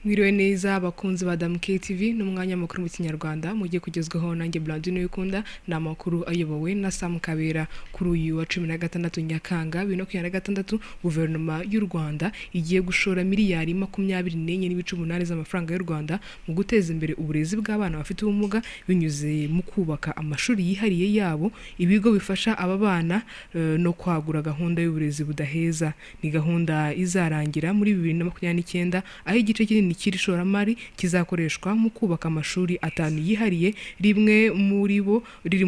Mwiriwe neza abakunzi ba Damu KTV n'umwanya makuru mu Kinyarwanda mugiye kugezwaho nanjye Blandine Wikunda. Ni amakuru ayobowe na Sam Kabera. Kuri uyu wa 16 Nyakanga 2026, guverinoma y'u Rwanda igiye gushora miliyari 24.8 z'amafaranga y'u Rwanda mu guteza imbere uburezi bw'abana bafite ubumuga binyuze mu kubaka amashuri yihariye yabo, ibigo bifasha aba bana no kwagura gahunda y'uburezi budaheza. Ni gahunda izarangira muri 2029, aho igice kinini cy'iri shoramari kizakoreshwa mu kubaka amashuri atanu yihariye, rimwe muri bo riri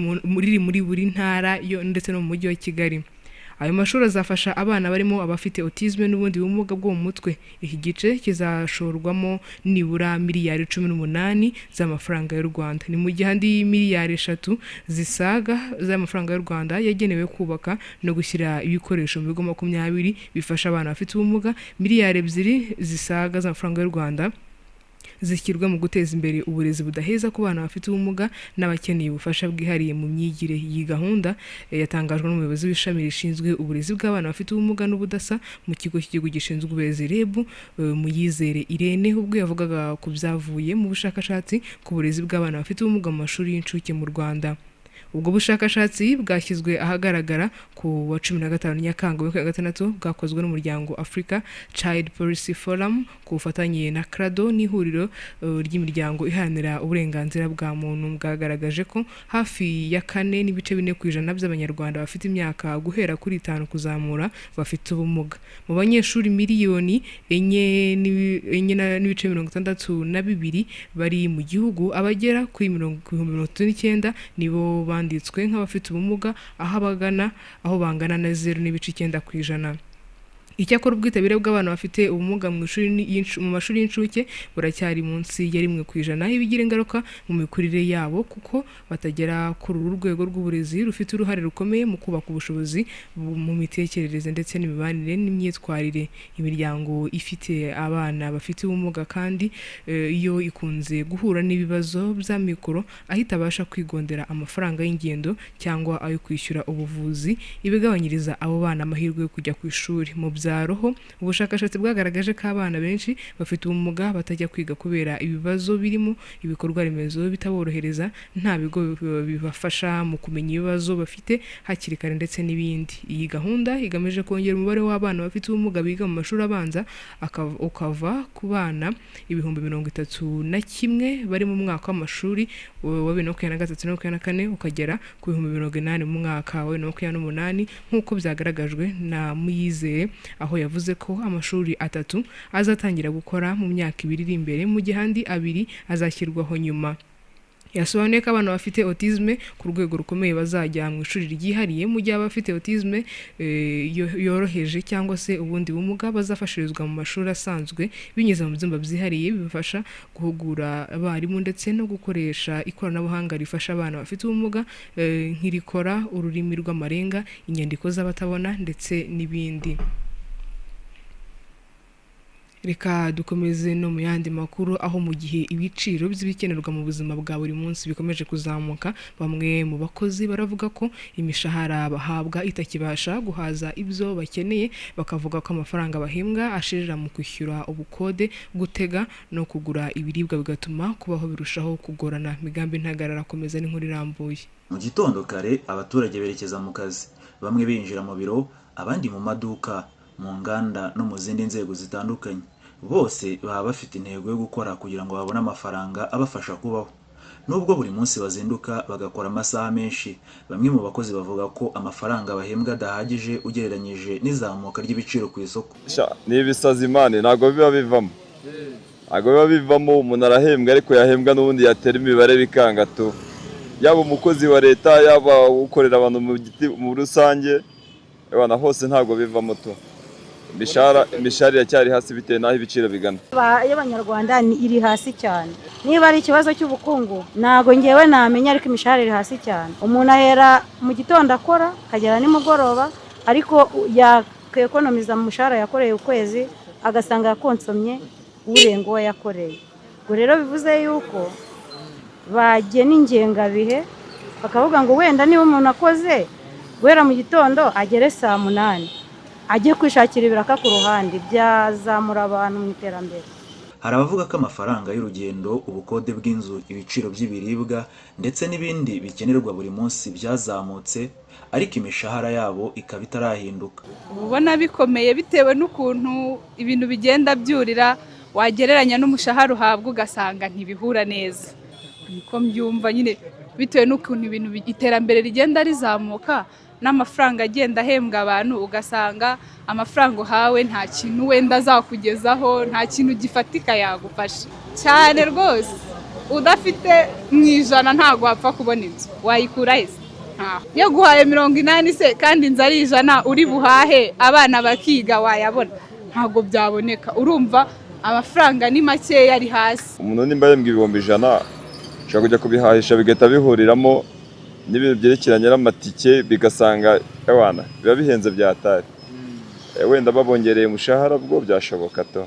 muri buri ntara yo ndetse no mu mujyi wa Kigali. Ayo mashuri azafasha abana barimo abafite autisme n'ubundi bumuga bwo mu mutwe. Iki gice kizashorwamo nibura miliyari 18 z'amafaranga y'u Rwanda. Ni mu gihe andi miliyari 3 zisaga z'amafaranga y'u Rwanda yagenewe kubaka no gushyira ibikoresho mu bigo 20 bifasha abana bafite ubumuga. Miliyari 2 zisaga z'amafaranga y'u Rwanda zishyirwa mu guteza imbere uburezi budaheza ku bana bafite ubumuga n'abakeneye ubufasha bwihariye mu myigire. Iyi gahunda yatangajwe n'umuyobozi w'ishami rishinzwe uburezi bw'abana bafite ubumuga n'ubudasa mu kigo cy'igihugu gishinzwe uburezi REB, Muyizere Irene, ubwo yavugaga ku byavuye mu bushakashatsi ku burezi bw'abana bafite ubumuga mu mashuri y'incuke mu Rwanda. Ubwo bushakashatsi bwashyizwe ahagaragara ku wa 15 Nyakanga 2026, bwakozwe n'umuryango Africa Child Policy Forum ku bufatanye na CRADO n'ihuriro ry'imiryango iharanira uburenganzira bwa muntu. Bwagaragaje ko hafi ya 4.4% by'Abanyarwanda bafite imyaka guhera kuri 5 kuzamura bafite ubumuga. Mu banyeshuri miliyoni 4.62 bari mu gihugu, abagera kuri 39,000 nibo banditswe nk'abafite ubumuga, aho abagana aho bangana na 0.9%. Icyakora ubwitabire bw'abana bafite ubumuga mu ishuri mu mashuri y'incuke buracyari munsi ya 1%, ibigira ingaruka mu mikurire yabo kuko batagera kuri uru rwego rw'uburezi rufite uruhare rukomeye mu kubaka ubushobozi mu mitekerereze ndetse n'imibanire n'imyitwarire. Imiryango ifite abana bafite ubumuga kandi iyo ikunze guhura n'ibibazo by'amikoro, aho itabasha kwigondera amafaranga y'ingendo cyangwa ayo kwishyura ubuvuzi, ibigabanyiriza abo bana amahirwe yo kujya ku ishuri. Mu byaro ho, ubushakashatsi bwagaragaje ko abana benshi bafite ubumuga batajya kwiga kubera ibibazo birimo ibikorwa remezo bitaborohereza, nta bigo bibafasha mu kumenya ibibazo bafite hakiri kare ndetse n'ibindi. Iyi gahunda igamije kongera umubare w'abana bafite ubumuga biga mu mashuri abanza, ukava ku bana 31,000 bari mu mwaka w'amashuri wa 2023 na 2024 ukagera ku 80,000 mu mwaka wa 2028, nk'uko byagaragajwe na Muyizere, aho yavuze ko amashuri 3 azatangira gukora mu myaka 2 iri imbere, mu gihe andi 2 azashyirwaho nyuma. Yasobanuye ko abana bafite autisme ku rwego rukomeye bazajya mu ishuri ryihariye, mu gihe abafite autisme yoroheje cyangwa se ubundi bumuga bazafashirizwa mu mashuri asanzwe binyuze mu byumba byihariye bibafasha guhugura abarimu ndetse no gukoresha ikoranabuhanga rifasha abana bafite ubumuga, nk'irikora ururimi rw'amarenga, inyandiko z'abatabona ndetse n'ibindi. Reka dukomeze no mu yandi makuru, aho mu gihe ibiciro by'ibikenerwa mu buzima bwa buri munsi bikomeje kuzamuka, bamwe mu bakozi baravuga ko imishahara bahabwa itakibasha guhaza ibyo bakeneye, bakavuga ko amafaranga bahembwa ashirira mu kwishyura ubukode, gutega no kugura ibiribwa, bigatuma kubaho birushaho kugorana. Migambi Ntagarara akomeza n'inkuru irambuye. Mu gitondo kare abaturage berekeza mu kazi, bamwe binjira mu biro, abandi mu maduka, mu nganda no mu zindi nzego zitandukanye. Bose baba bafite intego yo gukora kugira ngo babone amafaranga abafasha kubaho. Nubwo buri munsi bazinduka bagakora amasaha menshi, bamwe mu bakozi bavuga ko amafaranga bahembwa adahagije ugereranyije n'izamuka ry'ibiciro ku isoko. Ni ibisazi imana, ntabwo biba bivamo. Ntabwo biba bivamo, umuntu arahembwa ariko yahembwa n'ubundi yatera imibare bikanga tu. Yaba umukozi wa leta, yaba ukorera abantu mu rusange, abana hose ntabwo bivamo tu. Imishahara iracyari hasi bitewe n'aho ibiciro bigana. Y'Abanyarwanda iri hasi cyane. Niba ari ikibazo cy'ubukungu ntago ngewe namenya, ariko imishahara iri hasi cyane. Umuntu ahera mu gitondo akora akagera nimugoroba, ariko yakwekonomiza mu mushahara yakoreye ukwezi agasanga yakonsomye urenga uwo yakoreye. Ubwo rero bivuze yuko bagena ingengabihe bakavuga ngo wenda niba umuntu akoze guhera mu gitondo agere saa 8 ajye kwishakira ibiraka ku ruhande, byazamura abantu mu iterambere. Hari abavuga ko amafaranga y'urugendo, ubukode bw'inzu, ibiciro by'ibiribwa ndetse n'ibindi bikenerwa buri munsi byazamutse, ariko imishahara yabo ikaba itarahinduka. Ubona bikomeye bitewe n'ukuntu ibintu bigenda byurira, wagereranya n'umushahara uhabwa ugasanga ntibihura neza. Niko mbyumva nyine, bitewe n'ukuntu ibintu iterambere rigenda rizamuka n'amafaranga agenda ahembwa abantu, ugasanga amafaranga uhawe nta kintu wenda azakugezaho, nta kintu gifatika yagufasha cyane rwose. Udafite mu 100 ntabwo wapfa kubona inzu, wayikura he? Iyo guhaye 80 se kandi inzu ari 100 uri buhahe abana bakiga wayabona? Ntabwo byaboneka. Urumva amafaranga ni makeya, ari hasi. Umuntu nimba ahembwa 100,000 ushobora kujya kubihahisha bigahita bihuriramo n'ibintu byerekeranye n'amatike, bigasanga abana biba bihenze byatari. Wenda babongereye umushahara bwo byashoboka to.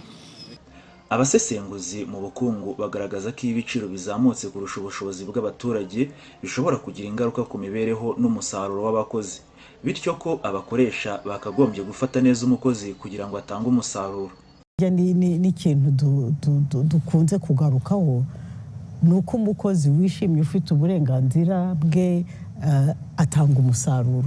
Abasesenguzi mu bukungu bagaragaza ko iyo ibiciro bizamutse kurusha ubushobozi bw'abaturage bishobora kugira ingaruka ku mibereho n'umusaruro w'abakozi, bityo ko abakoresha bakagombye gufata neza umukozi kugira ngo atange umusaruro. N'ikintu dukunze kugarukaho ni uko umukozi wishimye ufite uburenganzira bwe atanga umusaruro.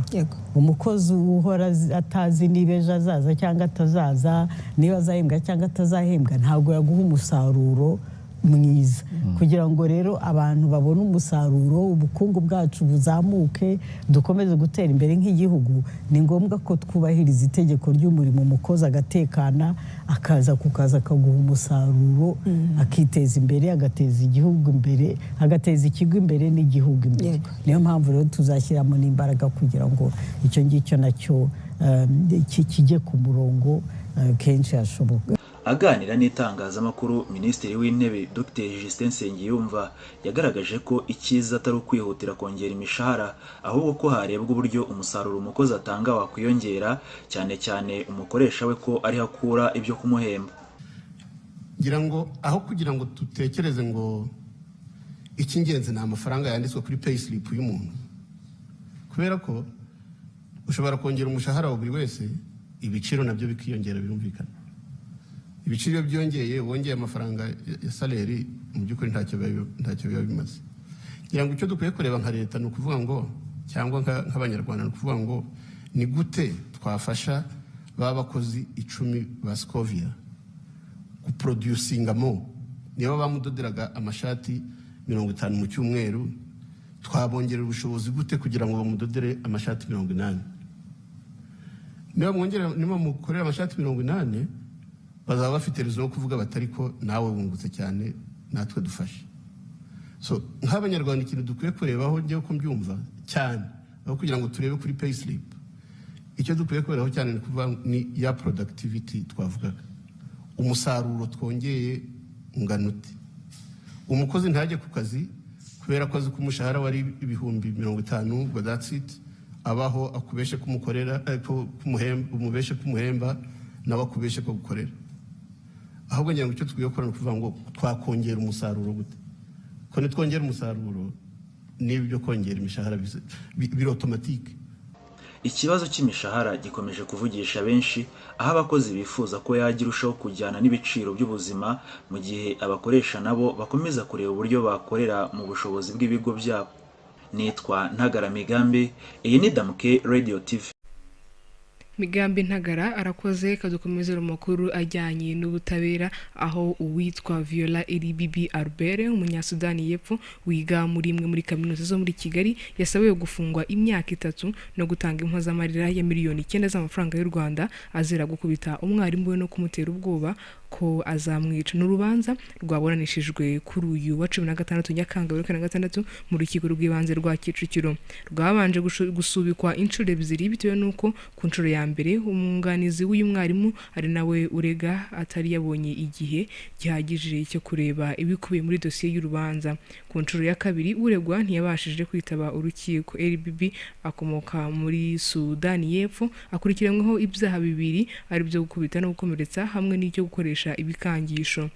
Umukozi uhora atazi niba ejo azaza cyangwa atazaza, niba azahembwa cyangwa atazahembwa, ntabwo yaguha umusaruro mwiza. Kugira ngo rero abantu babone umusaruro, ubukungu bwacu buzamuke, dukomeze gutera imbere nk'igihugu, ni ngombwa ko twubahiriza itegeko ry'umurimo, umukozi agatekana, akaza ku kazi akaguha umusaruro, akiteza imbere, agateza igihugu imbere, agateza ikigo imbere n'igihugu imbere. Niyo mpamvu rero tuzashyiramo n'imbaraga kugira ngo icyo ngicyo nacyo kijye ku murongo kenshi hashoboka. Aganira n'itangazamakuru, Minisitiri w'Intebe Dr Justin Nsengiyumva yagaragaje ko icyiza atari ukwihutira kongera imishahara, ahubwo ko harebwa uburyo umusaruro umukozi atanga wakwiyongera, cyane cyane umukoresha we ko ariho akura ibyo kumuhemba. Ngira ngo aho kugira ngo dutekereze ngo icy'ingenzi ni amafaranga yanditswe kuri payslip y'umuntu, kubera ko ushobora kongera umushahara wa buri wese, ibiciro nabyo bikiyongera, birumvikana. Ibiciro byongeye, wongeye amafaranga ya salary, mu by'ukuri ntacyo biba bimaze. Ngira ngo icyo dukwiye kureba nka leta ni ukuvuga ngo, cyangwa nk'abanyarwanda, ni ukuvuga ngo ni gute twafasha ba bakozi 10 ba Scovia guproducinga mo. Niba bamudoderaga amashati 50 mu cyumweru, twabongerera ubushobozi gute kugira ngo bamudodere amashati 80? Niba mukorera amashati 80, bazaba bafite rezo yo kuvuga batari ko nawe wungutse cyane, natwe dufashe. So nk'abanyarwanda ikintu dukwiye kurebaho, njyewe uko mbyumva cyane, aho kugira ngo turebe kuri payslip, icyo dukwiye kurebaho cyane ni kuvuga ni ya productivity twavugaga, umusaruro twongeye ungana ute. Umukozi ntajye ku kazi kubera ko azi ko umushahara wari 50,000, ubwo that's it, abaho akubeshe kumukorera, umubeshe kumuhemba, nawe akubeshe ko gukorera. Ahubwo ngira ngo icyo tukwiye gukora ni ukuvuga ngo twakongera umusaruro gute, ko nitwongera umusaruro n'ibyo kongera imishahara biri automatique. Ikibazo cy'imishahara gikomeje kuvugisha benshi, aho abakozi bifuza ko yajya irushaho kujyana n'ibiciro by'ubuzima, mu gihe abakoresha nabo bakomeza kureba uburyo bakorera mu bushobozi bw'ibigo byabo. Nitwa Ntagara Migambi, iyi ni Damuke Radio TV. Migambi Ntagara arakoze. Kadukomeze amakuru ajyanye n'ubutabera, aho uwitwa Viola Eribibi Albert, umunyasudani y'Epfo wiga muri imwe muri kaminuza zo muri Kigali, yasabiwe gufungwa imyaka 3 no gutanga impozamarira ya 9 miliyoni z'amafaranga y'u Rwanda, azira gukubita umwarimu we no kumutera ubwoba ko azamwica. N'urubanza rwaburanishijwe kuri uyu wa 16 Nyakanga 2026 mu rukiko rw'ibanze rwa Kicukiro. Rwabanje gusubikwa inshuro 2 bitewe n'uko ku nshuro ya mbere umwunganizi w'uyu mwarimu ari nawe urega atari yabonye igihe gihagije cyo kureba ibikubiye muri dosiye y'urubanza. Ku nshuro ya kabiri uregwa ntiyabashije kwitaba urukiko. RBB akomoka muri Sudani y'Epfo, akurikiranyweho ibyaha 2 ari byo gukubita no gukomeretsa hamwe n'icyo gukoresha ibikangisho.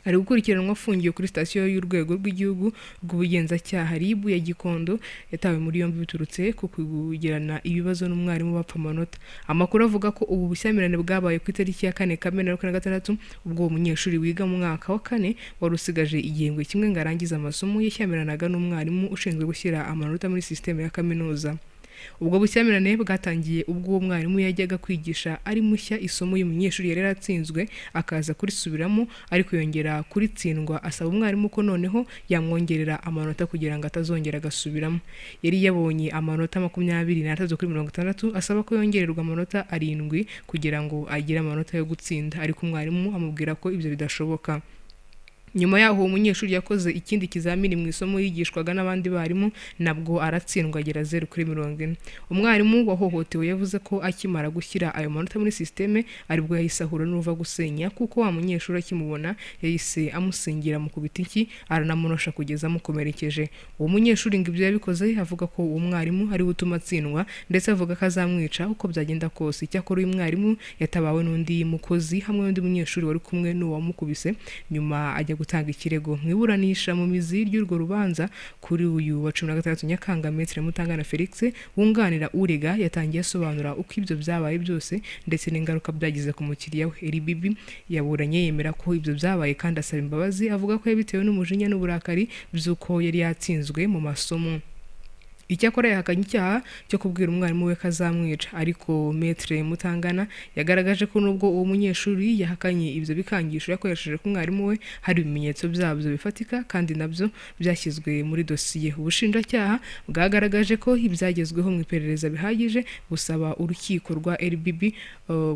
Ari gukurikiranwa afungiwe kuri sitasiyo y'urwego rw'igihugu rw'ubugenzacyaha RIB ya Gikondo. Yatawe muri yombi biturutse ku kugirana ibibazo n'umwarimu bapfa amanota. Amakuru avuga ko ubu bushyamirane bwabaye ku itariki ya 4 Kamena 2026, ubwo uwo munyeshuri wiga mu mwaka wa 4 wari usigaje igihembwe kimwe ngo arangize amasomo yashyamiranaga n'umwarimu ushinzwe gushyira amanota muri sisiteme ya kaminuza. Ubwo bushyamirane bwatangiye ubwo uwo mwarimu yajyaga kwigisha ari mushya isomo uyu munyeshuri yari yaratsinzwe, akaza kurisubiramo ariko yongera kuritsindwa, asaba umwarimu ko noneho yamwongerera amanota kugira ngo atazongera agasubiramo. Yari yabonye amanota 23 kuri 60, asaba ko yongererwa amanota 7 kugira ngo agire amanota yo gutsinda, ariko umwarimu amubwira ko ibyo bidashoboka. Nyuma yaho uwo munyeshuri yakoze ikindi kizamini mu isomo yigishwaga n'abandi barimu, nabwo aratsindwa agera 0 kuri 40. Umwarimu wahohotewe yavuze ko akimara gushyira ayo manota muri sisiteme aribwo yahise ahura n'uruva gusenya, kuko wa munyeshuri akimubona yahise amusingira mu kubita inshyi aranamunosha kugeza amukomerekeje. Uwo munyeshuri ngo ibyo yabikoze avuga ko uwo mwarimu ari we utuma atsindwa, ndetse avuga ko azamwica uko byagenda kose. Icyakora uyu mwarimu yatabawe n'undi mukozi hamwe n'undi munyeshuri wari kumwe n'uwamukubise, nyuma ajya gutanga ikirego. Mu iburanisha mu mizi ry'urwo rubanza kuri uyu wa 16 Nyakanga, Maître Mutangana Felix wunganira urega yatangiye asobanura uko ibyo byabaye byose ndetse n'ingaruka byagize ku mukiriya we. RBB yaburanye yemera ko ibyo byabaye kandi asaba imbabazi, avuga ko yabitewe n'umujinya n'uburakari by'uko yari yatsinzwe mu masomo. Icyakora yahakanye icyaha cyo kubwira umwarimu we ko azamwica, ariko Maître Mutangana yagaragaje ko nubwo uwo munyeshuri yahakanye ibyo bikangisho yakoresheje ku mwarimu we, hari ibimenyetso byabyo bifatika kandi nabyo byashyizwe muri dosiye. Ubushinjacyaha bwagaragaje ko ibyagezweho mu iperereza bihagije busaba urukiko rwa RBB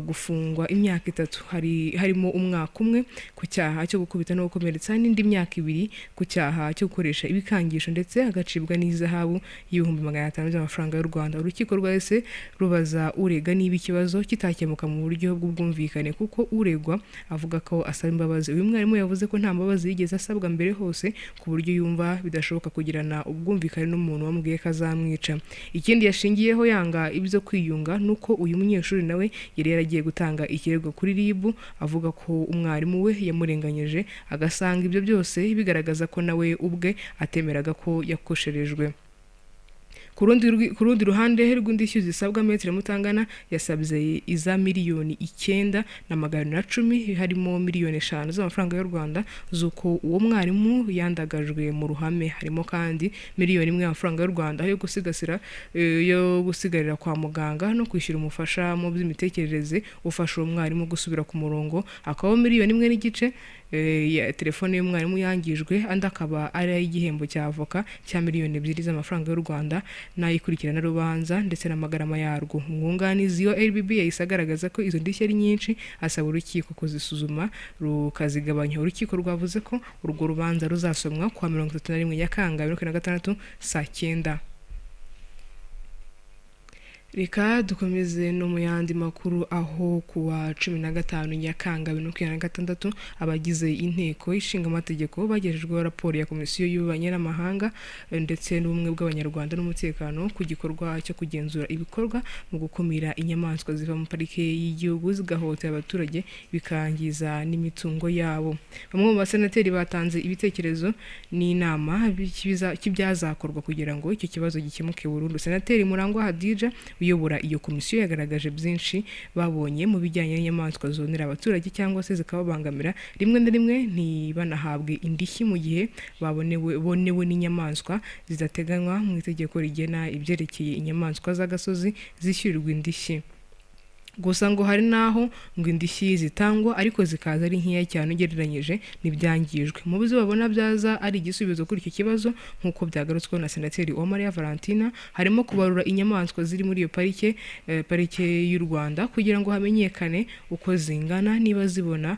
gufungwa imyaka 3, harimo umwaka umwe ku cyaha cyo gukubita no gukomeretsa n'indi myaka 2 ku cyaha cyo gukoresha ibikangisho, ndetse agacibwa n'izahabu 500,000 by'amafaranga y'u Rwanda. Urukiko rwahise rubaza urega niba ikibazo kitakemuka mu buryo bw'ubwumvikane, kuko uregwa avuga ko asaba imbabazi. Uyu mwarimu yavuze ko nta mbabazi yigeze asabwa mbere hose, ku buryo yumva bidashoboka kugirana ubwumvikane n'umuntu wamubwiye ko azamwica. Ikindi yashingiyeho yanga ibyo kwiyunga nuko uyu munyeshuri nawe yari yaragiye gutanga ikirego kuri RIB avuga ko umwarimu we yamurenganyije, agasanga ibyo byose bigaragaza ko nawe ubwe atemeraga ko yakosherejwe. Ku rundi ruhande rw'indishyi zisabwa, Maître Mutangana yasabye iza 9,410,000, harimo 5 miliyoni z'amafaranga y'u Rwanda z'uko uwo mwarimu yandagajwe mu ruhame. Harimo kandi 1 miliyoni y'amafaranga y'u Rwanda yo gusigasira yo gusigarira kwa muganga no kwishyura umufasha mu by'imitekerereze ufasha uwo mwarimu gusubira ku murongo, hakaba 1.5 miliyoni ya telefone y'umwarimu yangijwe, andi akaba ari ay'igihembo cya avoka cya 2 miliyoni z'amafaranga y'u Rwanda n'ayikurikirana rubanza ndetse n'amagarama yarwo. Umwunganizi wa RBB yahise agaragaza ko izo ndishyi ari nyinshi, asaba urukiko kuzisuzuma rukazigabanya. Urukiko rwavuze ko urwo rubanza ruzasomwa kuwa 31 Nyakanga 2026 saa 9. Reka dukomeze no mu yandi makuru, aho kuwa 15 Nyakanga 2026 abagize inteko ishinga amategeko bagejejweho raporo ya komisiyo y'ububanyi n'amahanga ndetse n'ubumwe bw'Abanyarwanda n'umutekano ku gikorwa cyo kugenzura ibikorwa mu gukumira inyamaswa ziva mu parike y'igihugu zigahotera abaturage bikangiza n'imitungo yabo. Bamwe mu basenateri batanze ibitekerezo n'inama cy'ibyazakorwa kugira ngo icyo kibazo gikemuke burundu. Senateri Murangwa Hadija uyobora iyo komisiyo yagaragaje byinshi babonye mu bijyanye n'inyamaswa zonera abaturage cyangwa se zikababangamira, rimwe na rimwe ntibanahabwe indishyi mu gihe bonewe n'inyamaswa zidateganywa mu itegeko rigena ibyerekeye inyamaswa z'agasozi zishyurirwa indishyi. Gusa ngo hari naho ngo indishyi zitangwa ariko zikaza ari nkeya cyane ugereranyije n'ibyangijwe. Mu byo babona byaza ari igisubizo kuri icyo kibazo, nk'uko byagarutsweho na Senateri Uwamariya Valentina, harimo kubarura inyamaswa ziri muri iyo parike y'u Rwanda kugira ngo hamenyekane uko zingana, niba zibona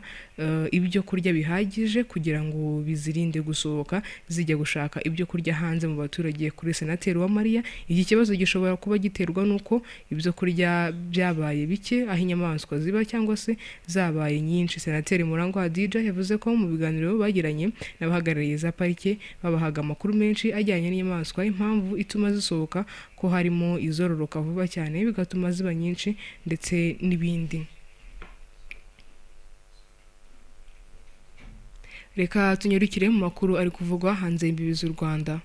ibyo kurya bihagije kugira ngo bizirinde gusohoka zijya gushaka ibyo kurya hanze mu baturage. Kuri Senateri Uwamariya, iki kibazo gishobora kuba giterwa n'uko ibyo kurya byabaye bike aho inyamaswa ziba cyangwa se zabaye nyinshi. Senateri Murangwa Hadija yavuze ko mu biganiro bagiranye n'abahagarariye za parike babahaga amakuru menshi ajyanye n'inyamaswa, impamvu ituma zisohoka, ko harimo izororoka vuba cyane bigatuma ziba nyinshi ndetse n'ibindi. Reka tunyarukire mu makuru ari kuvugwa hanze y'imbibi z'u Rwanda.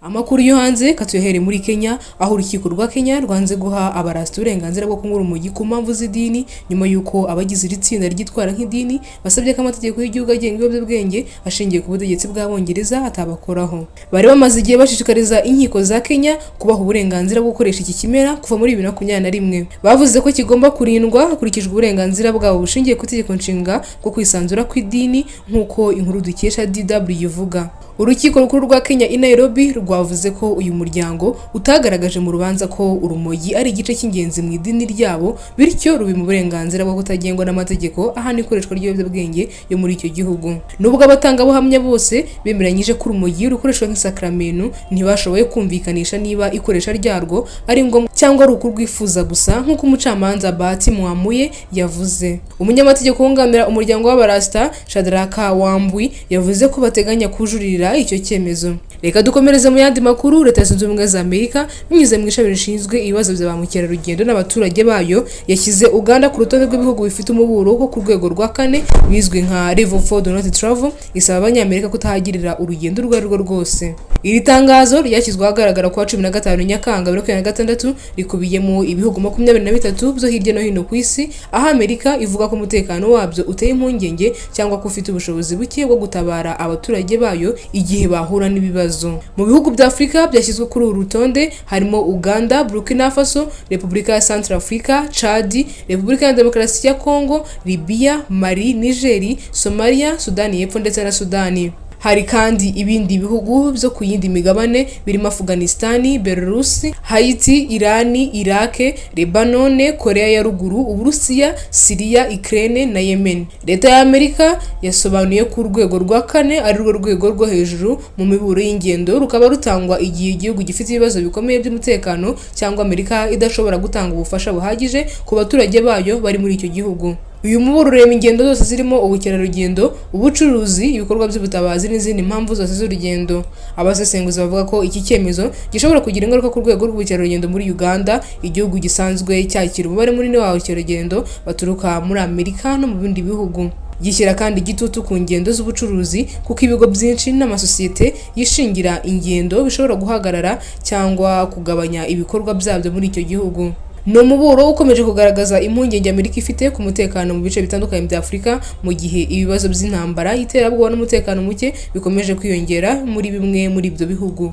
Amakuru yo hanze katuyahere muri Kenya, aho urukiko rwa Kenya rwanze guha abarasita uburenganzira bwo kunywa urumogi ku mpamvu z'idini, nyuma y'uko abagize iri tsinda ryitwara nk'idini basabye ko amategeko y'igihugu agenga ibiyobyabwenge ashingiye ku butegetsi bw'Abongereza atabakoraho. Bari bamaze igihe bashishikariza inkiko za Kenya kubaha uburenganzira bwo gukoresha iki kimera kuva muri 2021. Bavuze ko kigomba kurindwa hakurikijwe uburenganzira bwabo bushingiye ku itegeko nshinga bwo kwisanzura kw'idini, nk'uko inkuru dukesha DW ivuga. Urukiko rukuru rwa Kenya i Nairobi rwavuze ko uyu muryango utagaragaje mu rubanza ko urumogi ari igice cy'ingenzi mu idini ryabo, bityo rubima uburenganzira bwo kutagengwa n'amategeko ahana ikoreshwa ry'ibiyobyabwenge yo muri icyo gihugu. Nubwo abatangabuhamya bose bemeranyije ko urumogi rukoreshwa nk'isakramento, ntibashoboye kumvikanisha niba ikoresha ryarwo ari ngombwa cyangwa ari ukurwifuza gusa, nk'uko umucamanza Bahati Mwamuye yavuze. Umunyamategeko wunganira umuryango w'abarasta, Shadraka Wambui, yavuze ko bateganya kujuririra icyo cyemezo. Reka dukomereze mu yandi makuru. Leta Zunze Ubumwe za Amerika, binyuze mu ishami rishinzwe ibibazo bya ba mukerarugendo n'abaturage bayo, yashyize Uganda ku rutonde rw'ibihugu bifite umuburo wo ku rwego rwa kane bizwi nka Level 4 Do Not Travel, isaba Abanyamerika kutahagirira urugendo urwo ari rwo rwose. Iri tangazo ryashyizwe ahagaragara kuwa 15 Nyakanga 2026, rikubiyemo ibihugu 23 byo hirya no hino ku isi, aho Amerika ivuga ko umutekano wabyo uteye impungenge cyangwa ko ufite ubushobozi buke bwo gutabara abaturage bayo igihe bahura n'ibibazo. Mu bihugu bya Afurika byashyizwe kuri uru rutonde harimo Uganda, Burkina Faso, Repubulika ya Centrafrica, Chad, Repubulika ya Demokarasi ya Congo, Libya, Mali, Niger, Somalia, Sudani y'Epfo ndetse na Sudani. Hari kandi ibindi bihugu byo ku yindi migabane birimo Afghanistan, Belarus, Haiti, Iran, Iraq, Lebanon, Korea ya Ruguru, Uburusiya, Syria, Ukraine na Yemen. Leta ya Amerika yasobanuye ko urwego rwa kane ari rwo rwego rwo hejuru mu miburo y'ingendo, rukaba rutangwa igihe igihugu gifite ibibazo bikomeye by'umutekano cyangwa Amerika idashobora gutanga ubufasha buhagije ku baturage bayo bari muri icyo gihugu. Uyu muburo ureba ingendo zose zirimo ubukerarugendo, ubucuruzi, ibikorwa by'ubutabazi n'izindi mpamvu zose z'urugendo. Abasesenguzi bavuga ko iki cyemezo gishobora kugira ingaruka ku rwego rw'ubukerarugendo muri Uganda, igihugu gisanzwe cyakira umubare munini w'abakerarugendo baturuka muri Amerika no mu bindi bihugu. Gishyira kandi igitutu ku ngendo z'ubucuruzi, kuko ibigo byinshi n'amasosiyete yishingira ingendo bishobora guhagarara cyangwa kugabanya ibikorwa byabyo muri icyo gihugu. Ni umuburo ukomeje kugaragaza impungenge Amerika ifite ku mutekano mu bice bitandukanye bya Afurika, mu gihe ibibazo by'intambara, iterabwoba n'umutekano muke bikomeje kwiyongera muri bimwe muri ibyo bihugu.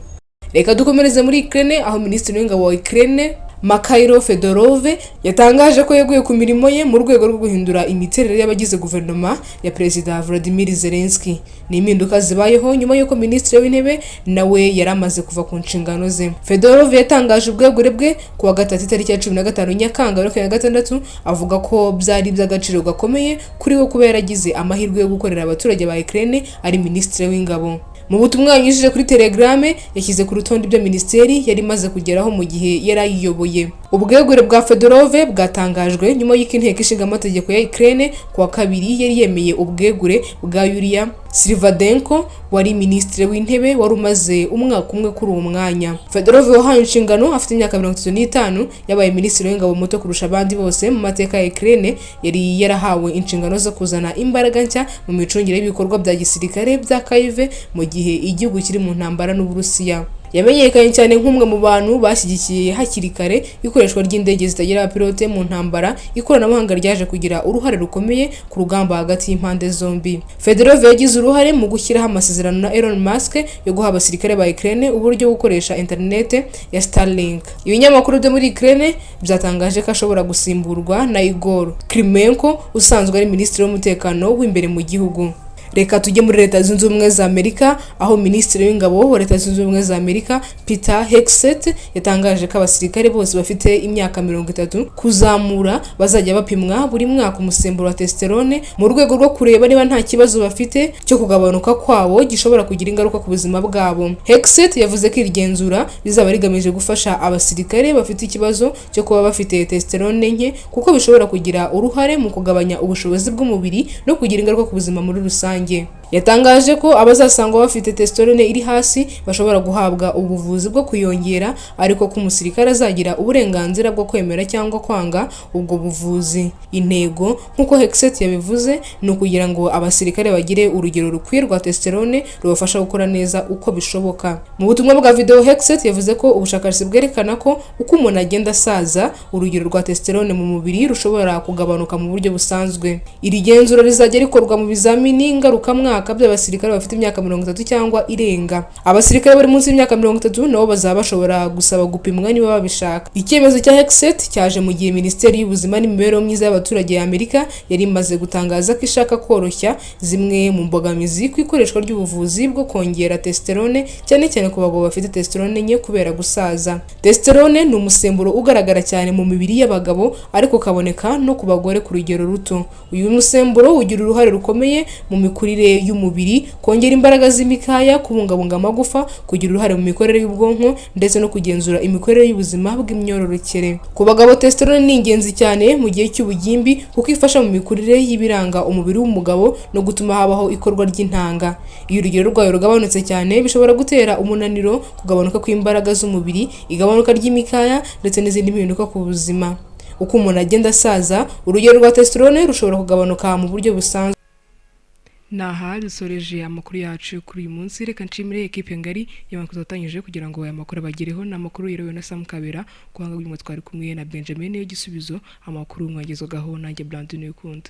Reka dukomereze muri Ukraine, aho Minisitiri w'Ingabo wa Ukraine, Mykhailo Fedorov, yatangaje ko yeguye ku mirimo ye mu rwego rwo guhindura imiterere y'abagize guverinoma ya Perezida Volodymyr Zelensky. Ni impinduka zibayeho nyuma y'uko Minisitiri w'Intebe nawe yari amaze kuva ku nshingano ze. Fedorov yatangaje ubwegure bwe ku wa gatatu itariki ya 15 Nyakanga 2026, avuga ko byari iby'agaciro gakomeye kuri we kuba yaragize amahirwe yo gukorera abaturage ba Ukraine ari Minisitiri w'Ingabo. Mu butumwa yanyujije kuri Telegram, yashyize ku rutonde ibyo minisiteri yari imaze kugeraho mu gihe yari ayiyoboye. Ubwegure bwa Fedorov bwatangajwe nyuma y'uko inteko ishinga amategeko ya Ukraine ku wa kabiri yari yemeye ubwegure bwa Yulia Svyrydenko wari Minisitiri w'Intebe wari umaze umwaka umwe kuri uwo mwanya. Fedorov wahawe inshingano afite imyaka 35, yabaye Minisitiri w'Ingabo muto kurusha abandi bose mu mateka ya Ukraine. Yari yarahawe inshingano zo kuzana imbaraga nshya mu micungire y'ibikorwa bya gisirikare bya Kyiv mu gihe igihugu kiri mu ntambara n'Uburusiya. Yamenyekanye cyane nk'umwe mu bantu bashyigikiye hakiri kare ikoreshwa ry'indege zitagira abapilote mu ntambara, ikoranabuhanga ryaje kugira uruhare rukomeye ku rugamba hagati y'impande zombi. Fedorov yagize uruhare mu gushyiraho amasezerano na Elon Musk yo guha abasirikare ba Ukraine uburyo bwo gukoresha internet ya Starlink. Ibinyamakuru byo muri Ukraine byatangaje ko ashobora gusimburwa na Igor Klimenko usanzwe ari Minisitiri w'Umutekano w'imbere mu gihugu. Reka tujye muri Leta Zunze Ubumwe za Amerika, aho Minisitiri w'Ingabo wa Leta Zunze Ubumwe za Amerika, Peter Hegseth, yatangaje ko abasirikare bose bafite imyaka 30 kuzamura bazajya bapimwa buri mwaka umusemburo wa testosterone mu rwego rwo kureba niba nta kibazo bafite cyo kugabanuka kwawo gishobora kugira ingaruka ku buzima bwabo. Hegseth yavuze ko iri genzura rizaba rigamije gufasha abasirikare bafite ikibazo cyo kuba bafite testosterone nke, kuko bishobora kugira uruhare mu kugabanya ubushobozi bw'umubiri no kugira ingaruka ku buzima muri rusange. Yatangaje ko abazasangwa bafite testosterone iri hasi bashobora guhabwa ubuvuzi bwo kuyongera, ariko ko umusirikare azagira uburenganzira bwo kwemera cyangwa kwanga ubwo buvuzi. Intego, nk'uko Hegseth yabivuze, ni ukugira ngo abasirikare bagire urugero rukwiye rwa testosterone rubafasha gukora neza uko bishoboka. Mu butumwa bwa video, Hegseth yavuze ko ubushakashatsi bwerekana ko uko umuntu agenda asaza, urugero rwa testosterone mu mubiri rushobora kugabanuka mu buryo busanzwe. Iri genzura rizajya rikorwa mu bizamini ngarukamwaka by'abasirikare bafite imyaka 30 cyangwa irenga. Abasirikare bari munsi y'imyaka 30 nabo bazaba bashobora gusaba gupimwa niba babishaka. Icyemezo cya Hegseth cyaje mu gihe Minisiteri y'Ubuzima n'Imibereho Myiza y'Abaturage ya Amerika yari imaze gutangaza ko ishaka koroshya zimwe mu mbogamizi ku ikoreshwa ry'ubuvuzi bwo kongera testosterone, cyane cyane ku bagabo bafite testosterone nke kubera gusaza. Testosterone ni umusemburo ugaragara cyane mu mibiri y'abagabo, ariko ukaboneka no ku bagore ku rugero ruto. Uyu musemburo ugira uruhare rukomeye mu mikurire y'umubiri, kongera imbaraga z'imikaya, kubungabunga amagufa, kugira uruhare mu mikorere y'ubwonko ndetse no kugenzura imikorere y'ubuzima bw'imyororokere. Ku bagabo, testosterone ni ingenzi cyane mu gihe cy'ubugimbi kuko ifasha mu mikurire y'ibiranga umubiri w'umugabo no gutuma habaho ikorwa ry'intanga. Iyo urugero rwayo rugabanutse cyane, bishobora gutera umunaniro, kugabanuka kw'imbaraga z'umubiri, igabanuka ry'imikaya ndetse n'izindi mpinduka ku buzima. Uko umuntu agenda asaza, urugero rwa testosterone rushobora kugabanuka mu buryo busanzwe. Naha dusoreje amakuru yacu kuri uyu munsi. Reka nshimire ekipe ngari y'abantu twatangije kugira ngo aya makuru abagereho. Ni amakuru yerewe na Sam Kabera, kuhanga uyu twari kumwe na Benjamin Niyo Gisubizo. Amakuru mwagezwagaho nanjye Blandine Ukunda.